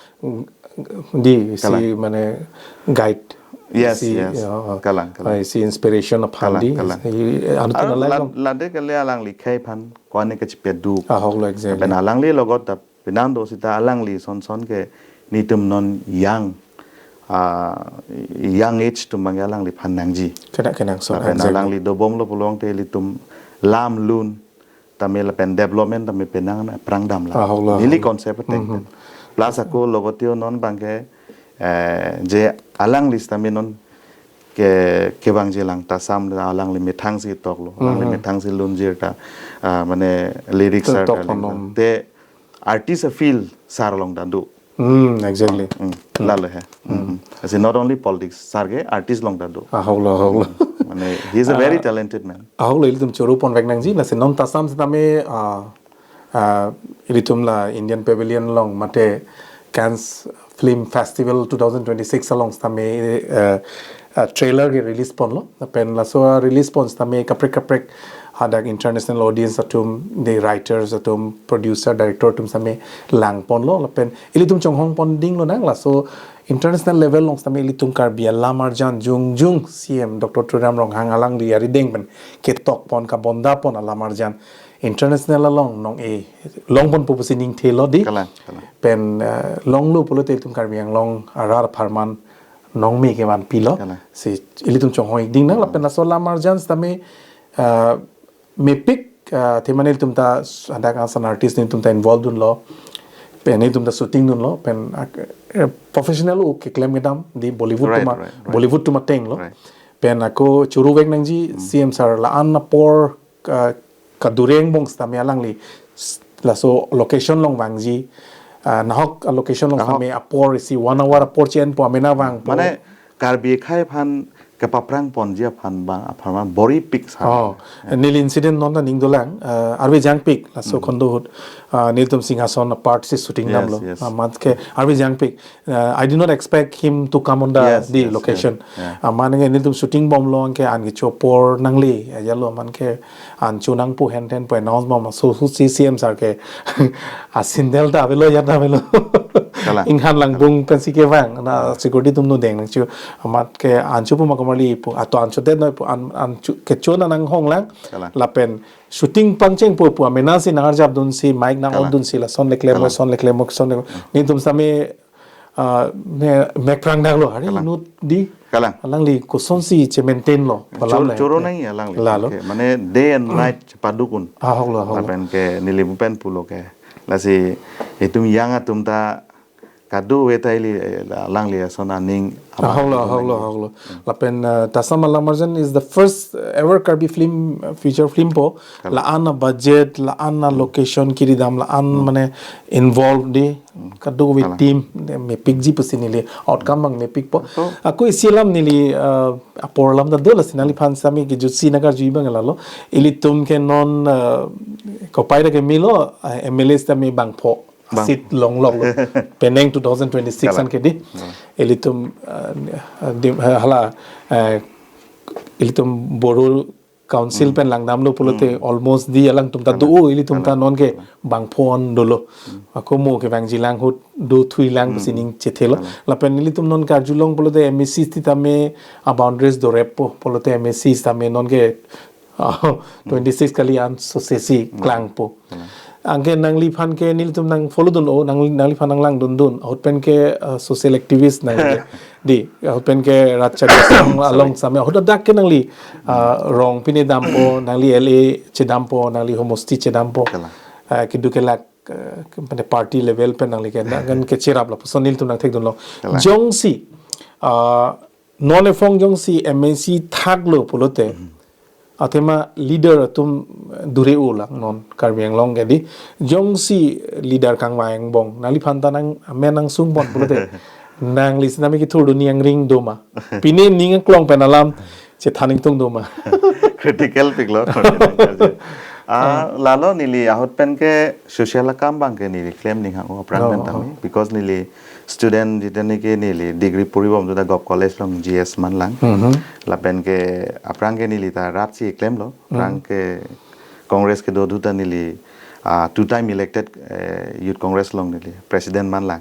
di, si Kalang. mane guide. Yes, Si, yes. uh, Kalang, kalang. uh, si inspiration aphan Kalang, di. kalang. Si, eh, anuttin Aru alai lad-, long. lade kali alangli khei aphan, kone kachipeduk. Ahok lo, exactly. Pen alangli logot ta penang do sita alangli son son ke netum non young, ah, young age atum abang ke alangliphan nangji. Kena, kena, so, Lapen exactly. alangli dobom lo pulote ilitum lam lun tame lapen development tame penang aphrang dam la. Ahok lo, Neli ahok lo. concept atheng. Mhm. Plus ako logot yo non abang ke, eh, je alangli sitame non ke, kevangji lang tasam alangli methang si toklo. Alangli Mhm. methang si lunjir ta, ah, mane lyrics Tok sir ta tok leng panom. Te artist a field sir along ta do. Hmm, exactly. Hmm, lalo he. Hmm. Hmm. As in, not only politics, sir ke artist along ta do. Ahok lo, ahok lo. Hmm. Mane, he is a very Ah, talented man. Ahok lo, ilitum choro ponvek nangji, lasi non tasam sitame, ah, ah, ilitum la Indian Pavilion along mate Cannes Film Festival two thousand twenty-six along sitame, eh, ah, trailer ke release ponlo. Lapen laso a release pon sitame kaprek kaprek hadak international audience atum, the writers atum, producer, director atum sitame lang ponlo. Lapen ilitum chonghong pon ding lonang, laso international level along sitame ilitum Karbi alam arjan jongjong C M Doctor Tuliram Ronghang alangli arideng pen ketok pon, kabonda pon alam arjan international along nong-e long pon pu pusi ning thelo di. Kalang, kalang. Pen, eh, longlo pulote ilitum Karbi Anglong arat apharman nongme kevan pilo. Kalang. Si ilitum chonghong ik ding nang, lapen laso alam arjan sitame, eh, mepik, eh, themane ilitum ta s-, hadak ason artist netum ta involved dunlo. Pen netum ta shooting dunlo. Pen, eh, professional o keklem kedam di Bollywood Right, atum a, right, right. Bollywood atum ateng lo. Right. Pen ako choro vek nangji Hmm. C M sir la-an apor, eh, kadureng bong sitame alangli s-, laso location along vangji, ah, nahok a location along Nahok. sitame apor isi one hour apor chen po amena vangpo. Mane Karbi akhei aphan kepaphrang ponji aphan abang apharman bor-ipik sa. Oh, neli incident non ta ning dolang, ah, arve jangpik, laso Hmm. kondo ahut, ah, nelitum Singhason apart si shooting Yes, damlo. yes. Ah, amat ke arve jangpik. Uh, I did not expect him to come on the, Yes, the yes, location. yes, yeah. Ah, mane nelitum shooting bomlo anke an kecho apor nangle, ya lo mane an cho nangpo hen ten po announce bom, so hu si C M sir ke a sandal ta avelo, ya ta avelo. Kalang. Inghan langbung pensi kevang, na security atum nodeng nangcho. Amat ke an cho pu ma komarli pu, ato an chodet noi pu, an, an cho, kecho na nanghong lang. Kalang. Lapen shooting pangcheng po pu amena si nangarjap dunsi, mic nang on Kalang. dunsi, lason le klem, Kalang. lason le klem, lason le. Hmm. Netum sitame, ah, me, mek phrang daklo, hari Kalang. inut di. Kalang. Alangli kosonsi che-maintain lo, Chor-, alam le. choro nang alangli. Lalo. Okay. Mane day and night padukun. Ahok lo, ahok lo. Lapen ke neli pen pulo ke. Lasi itum young atum ta kadokave ta ili, eh, alangli ason aning Ahok lo, abang ahok lo, aning. ahok lo. Hmm. Lapen, uh, Tasam Alam Arjan is the first ever Karbi film, uh, feature film po. Kalang. La-an a budget, la-an a Hmm. location kiridam, la-an Hmm. mane involved di. Hmm. Kadokave Kalang. team, de mepikji pusi neli. Outcome abang mepik po. To. Ako isi alam neli, uh, apor alam ta do, lasi nangliphan sitame kejutsi nangkarju abang lalo. Ilitum ke non, uh, kopai ta kemelo, uh, M L A sitame bangpho. Bang. Seat longlok lo. Penang two thousand twenty-six Kalang. an ke di. Hmm. Ilitum, uh, di, uh, hala, uh, ilitum Boro Council Hmm. pen langdamlo pulote Hmm. almost di alangtum ta Kalang. do, ilitum ta Kalang. non ke Kalang. bangpho an dolo. Hmm. Ako mo kevangji lang ahut do thui lang Hmm. pusi ning chethelo. Kalang. Lapen ilitum non karjulong pulote M A C sitame a boundaries dorep po, pulote M A C sitame non ke Ah, Hmm. twenty-six kali an so sesi Hmm. klangpo. Kalang. Anke nangliphan ke nelitum nang follow dun o, nang, nangliphan nang langdundun. Ahut pen ke, uh, social activist nangli. Di, ahut pen ke Ratcha Gosong along same. Ahut dak ke nangli, uh, rong pine dampo, nangli L A chedampo, nangli homosti chedampo. Kalang. Uh, kedo kelak, uh, ke-, mane party level pen nangli ke, nang kan ke cherap lapuson nelitum nang thekdunlo. Kalang. Jongsi, uh, non ephong jongsi M A C thaklo pulote. Athema leader atum dure ulang non Karbi Anglong ke di. Jongsi leader kangvai angbong. Nangliphan ta nang amen nang sungpon pulote. Nangli sinami kithurdun ni angring doma. Pine ning aklong pen alam chethan ingtung doma. Critical piklo. Ah, lalo neli ahut pen ke social akam abang ke neli klem ning hang aphrang pen tame. Because neli student jitene ke neli degree puribom tu ta Govt College along G S manlang. Lapen ke aphrang ke neli ta rat si klemlo. Aphrang ke Congress kedo tu ta neli, ah, two time elected, eh, Youth Congress along neli president manlang.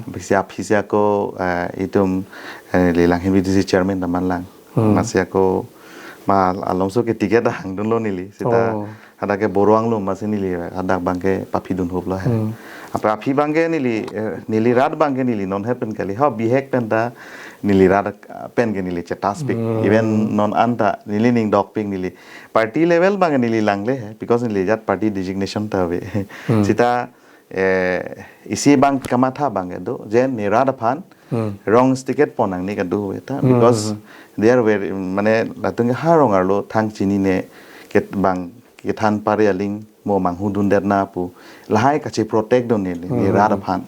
Bisi aphisi ako, eh, itum, eh, neli Langhin B D C chairman ta manlang. Masi ako ma alongso ke ticket hangdunlo neli. Seta hadak ke borong lo masi neli hadak abang ke paphi dun huplo he. Apra aphi abang ke neli, eh, neli rat abang ke neli non he pen kali. Ha bihek pen ta neli rat pen ke neli chetas pik. Even non anta neli ning dok pik neli. Party level abang ke neli langle he. Because neli jat party designation ta ave. Seta eh, isi abang kamatha abang ke do, je ne rat aphan, rong ticket pon nangne kedo ave ta, because they are very, mane latum ke ha rong arlo thang chinine, ke abang kethan pare aling mo manghudundet na pu, lahai kache protect dun ne, ne rat aphan.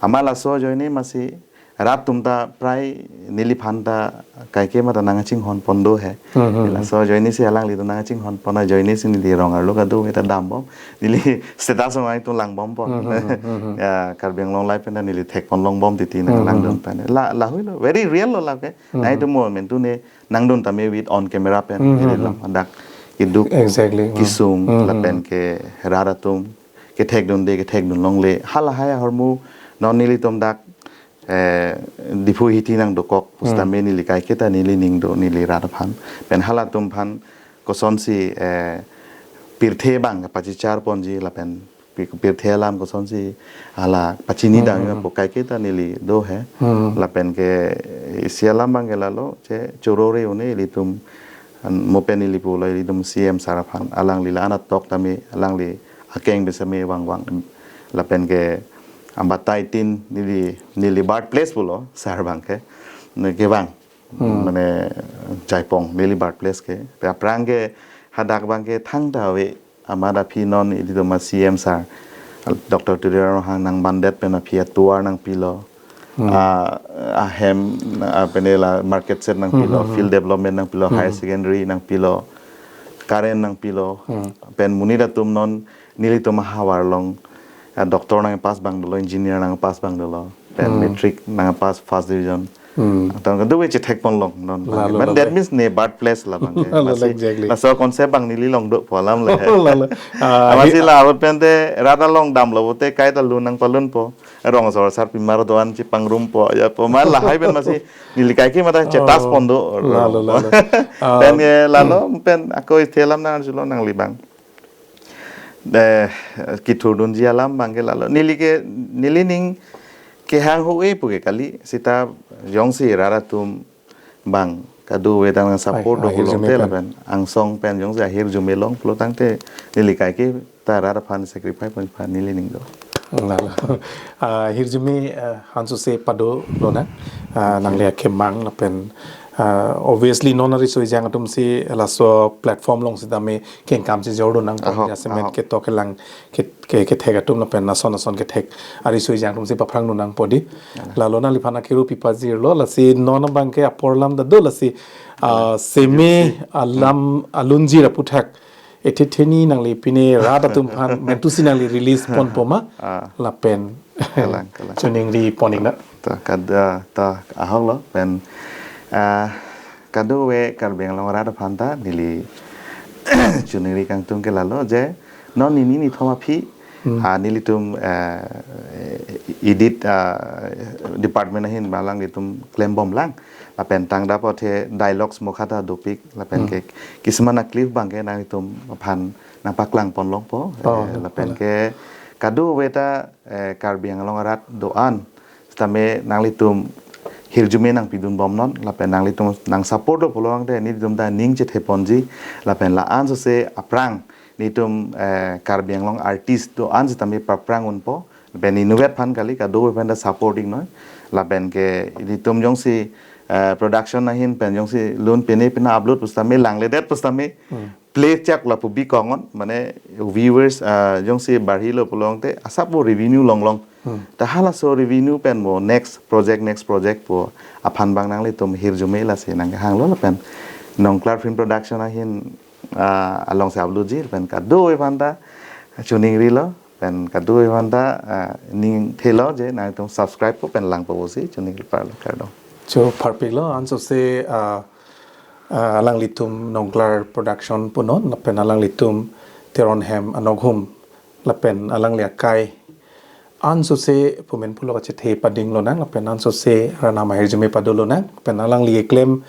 Amat laso ajoine masi, rat atum ta prai neliphan ta kaike mata nang chinghon pon do he. Laso ajoine si alangli ta nang chinghon pon ajoine si neli rong arlo kedo ave ta dambom. Neli status ong ai tu langbompo. Ya, Karbi Anglong Live pen ta neli thekpon longbom titi nang langdun pen. La, lahai lo, very real lo lake. Nai tu mo men tu ne nangdun tame with on camera pen. Neli long dak keduk, exactly, kesung lapen ke rat atum kethekdunde, kethekdun longle. Halahai ahormu non nelitum dak, eh, Diphu hithi nang dokok, pusitame neli kaike ta neli ning do, neli rat aphan. Pen halatum aphan kosonsi, eh, pirthe abang pachichar ponji lapen pi-, pirthe alam kosonsi hala pachini dam po kaike ta neli do he. Lapen ke isi alam abang ke lalo, che chorore une ilitum, an mo pen ili pulo ilitum C M sir aphan, alangli la anat tok tame, alangli akeng besame vangvang. Lapen ke ambatai tin neli, neli birthplace pulo, sir abang ke. Ne kevang. Mane Jaipong, neli birthplace ke. Pe aphrang ke hadak abang ke thangta ave, amat aphi non ilitum C M sir, Doctor Tuliram Ronghang nang bandet pen aphi atovar nangpilo. Ah, ahem, ah, penela market shed nangpilo, field development nangpilo, higher secondary nangpilo, current nangpilo. Pen monit atum non nelitum ahavar along, ah, doctor nang pass abang dolo, engineer nang pass abang dolo, pen matric nang pass first division. Atau kedo ave chethek pon long non. Lalo, man lalo. That means ne birthplace la abang ke. Lalo, masi exactly. Laso concept abang neli long dopo alam le. Lalo. Ah, masi hi- la ahut pen te rat along damlo te kaita lun nangpalunpo. Rong asor sarpimar doan chepangrum po. Ya po man lahai pen masi neli kaike mata chetas pon do. Lalo, lalo. Ah, pen ye lalo pen ako ithelam nang arjulo nangli abang. Eh, kithurdunji alam abang ke lalo. Neli ke, neli ning kehang ho-e pu ke kali, seta jongsi rat atum abang kedo ave tang support do ahir pulo jume te pen. Lapen angsong pen jongsi ahir jume long pulo tangte neli kaike ta rat aphan sacrifice pon aphan neli ning do. Lalo. Ah, ahir jume, ah, hanso se pado lonang. Ah, nangli akemang lapen, ah, obviously non ariso ejang atumsi laso platform along sitame kengkam si jor do nang po. Ahok, jasemet ahok. Ketok kelang ke, ke, kethek atum lapen nason nason kethek ariso ejang atumsi paphrang do nang po di. Alah. Lalo nangliphan akiru pipajirlo lasi non abang ke apor alam ta do lasi, ah, seme alam alunjir aputhak. Ethe theni nangli pine rat atum aphan mentusi nangli release ponpo ma. Ah. Lapen. Kalang, kalang. Choningri pon ik na. Ta kada ta ahok lo pen, ah, kedo ave Karbi Anglong arat aphan ta neli choningri kangtung ke lalo je non nini nithom aphi Hmm. Ah, nelitum, eh, edit, ah, department ahin alanglitum klembomlang. Lapen tangda apothe dialogues mokha ta dopik. Lapen Hmm. ke kisman a-clip abangke nanglitum aphan nangpaklangponlongpo. Oh, Eh, lapen wala. ke kadokave ta, eh, Karbi Anglong arat do-an sitame nanglitum hirjume nangpidunbomnon, lapen nanglitum nang-support lo pulote nelitum ta ning chetheponji, lapen la-an sose aphrang nelitum, eh, Karbi Anglong artist do-an sitame paphrang unpo, lapen inutvet aphan kali, kadokave aphan ta support iknoi, lapen ke nelitum jongsi, eh, production ahin pen jongsi lun pine pina upload pusitame langledet pusitame Hmm. play chak lapu bikong on, mane viewers, ah, jongsi barhilo pulote asap bo revenue longlong. Hmm. Ta halaso revenue pen mo next project, next project pu aphan abang nanglitum hirjume lasi nangkehanglo lapen Nongklar Film Production ahin, ah, alongsi uploadji lapen kadokave aphan ta choningrilo pen kadokave aphan ta, ah, ningthelo je nangtum subscribe po pen langpo pusi choningri parlo, kardom. Cho pharpiklo ansose, ah, ah, alanglitum Nongklar Production punon, lapen alanglitum Teron Hem anokhum, lapen alangli akai ansose pumen pulo kachethe pading lonang, lapen ansose ranam ahirjume pado lonang, lapen alangli keklem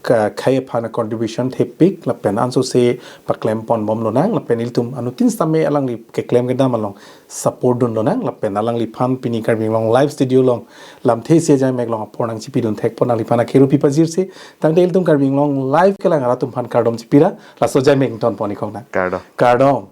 ka khei aphan contribution thepik, lapen ansose paklemponbom lonang, lapen ilitum anuttin sitame alangli keklem kedam along support dun lonang, lapen alangliphan pini Karbi Anglong Live Studio along lamthe isi ajaimek along apor nangchipidun thekpo, alangliphan akherupi pajirsi, tangte ilitum Karbi Anglong Live kelang arat atum aphan kardom chipira, laso ajaimek ingtonpon ikhong nang. Kardom. Kardom.